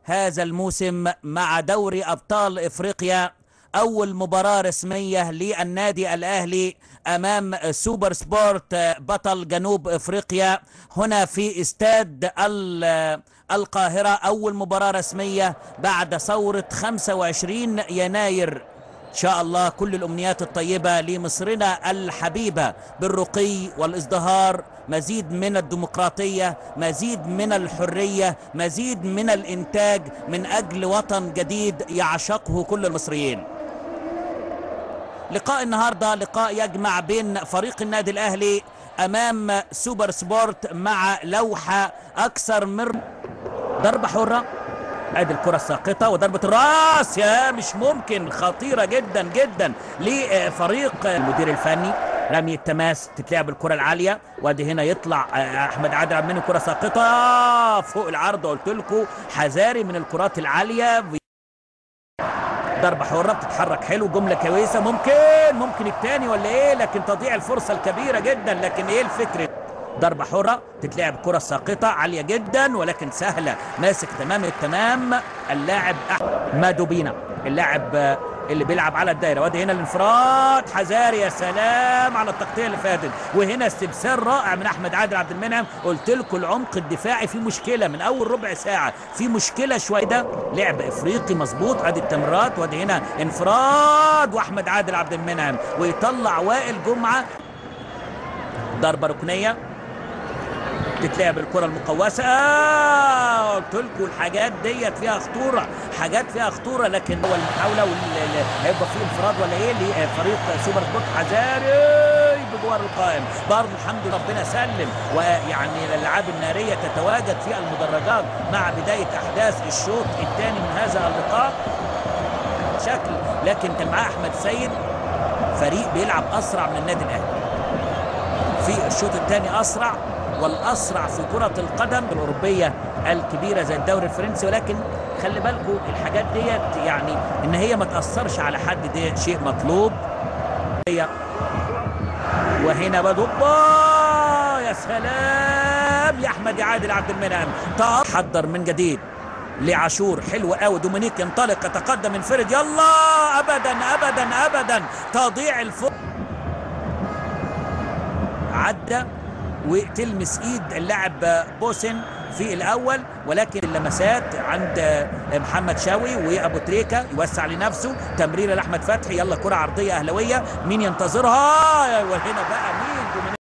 هذا الموسم مع دوري أبطال إفريقيا. أول مباراة رسمية للنادي الأهلي أمام سوبر سبورت بطل جنوب إفريقيا هنا في استاد القاهرة. أول مباراة رسمية بعد ثورة 25 يناير. إن شاء الله كل الأمنيات الطيبة لمصرنا الحبيبة بالرقي والازدهار، مزيد من الديمقراطية، مزيد من الحرية، مزيد من الإنتاج من أجل وطن جديد يعشقه كل المصريين. لقاء النهاردة لقاء يجمع بين فريق النادي الأهلي أمام سوبر سبورت مع لوحة أكثر من ضربة حرة. ادي الكرة الساقطة وضربة الراس، يا مش ممكن، خطيرة جدا جدا لفريق المدير الفني. رمي التماس، تتلعب الكرة العالية، وادي هنا يطلع احمد عادل منه كرة ساقطة فوق العارضة. قلت لكم حذاري من الكرات العالية. ضربة حرة بتتحرك حلو، جملة كويسة، ممكن الثاني ولا ايه، لكن تضيع الفرصة الكبيرة جدا. لكن ايه الفكرة؟ ضربة حرة تتلعب كرة ساقطة عالية جدا ولكن سهلة، ماسك تمام التمام اللاعب مادوبينا، اللاعب اللي بيلعب على الدايرة. وادي هنا الانفراد، حذاري، يا سلام على التغطية اللي فاتت، وهنا استبسال رائع من احمد عادل عبد المنعم. قلت لكم العمق الدفاعي في مشكلة من اول ربع ساعة، في مشكلة شوية. ده لعب افريقي مظبوط، ادي التمريرات، وادي هنا انفراد واحمد عادل عبد المنعم ويطلع وائل جمعة. ضربة ركنية تتلعب الكرة المقوسة. قلت لكم الحاجات ديت فيها خطورة، حاجات فيها خطورة، لكن هو المحاولة هيبقى فيه انفراد ولا ايه لفريق سوبر سبورت. حذاري بجوار القائم برضه، الحمد لله ربنا سلم. ويعني الالعاب النارية تتواجد في المدرجات مع بداية احداث الشوط الثاني من هذا اللقاء شكل، لكن كان معاه احمد سيد. فريق بيلعب اسرع من النادي الاهلي في الشوط الثاني، اسرع والأسرع في كرة القدم الأوروبية الكبيرة زي الدوري الفرنسي. ولكن خلي بالكم الحاجات ديت يعني إن هي ما تأثرش على حد، دي شيء مطلوب. وهنا بدو، يا سلام يا أحمد عادل عبد المنعم، تحضر من جديد لعاشور، حلو قوي. دومينيك ينطلق، يتقدم، انفرد، يلا، أبدا أبدا أبدا، تضيع الفرصة، عدى وتلمس ايد اللاعب بوسن في الاول، ولكن اللمسات عند محمد شاوي وابو تريكه، يوسع لنفسه، تمريره لاحمد فتحي، يلا كره عرضية اهلاويه، مين ينتظرها؟ وهنا بقى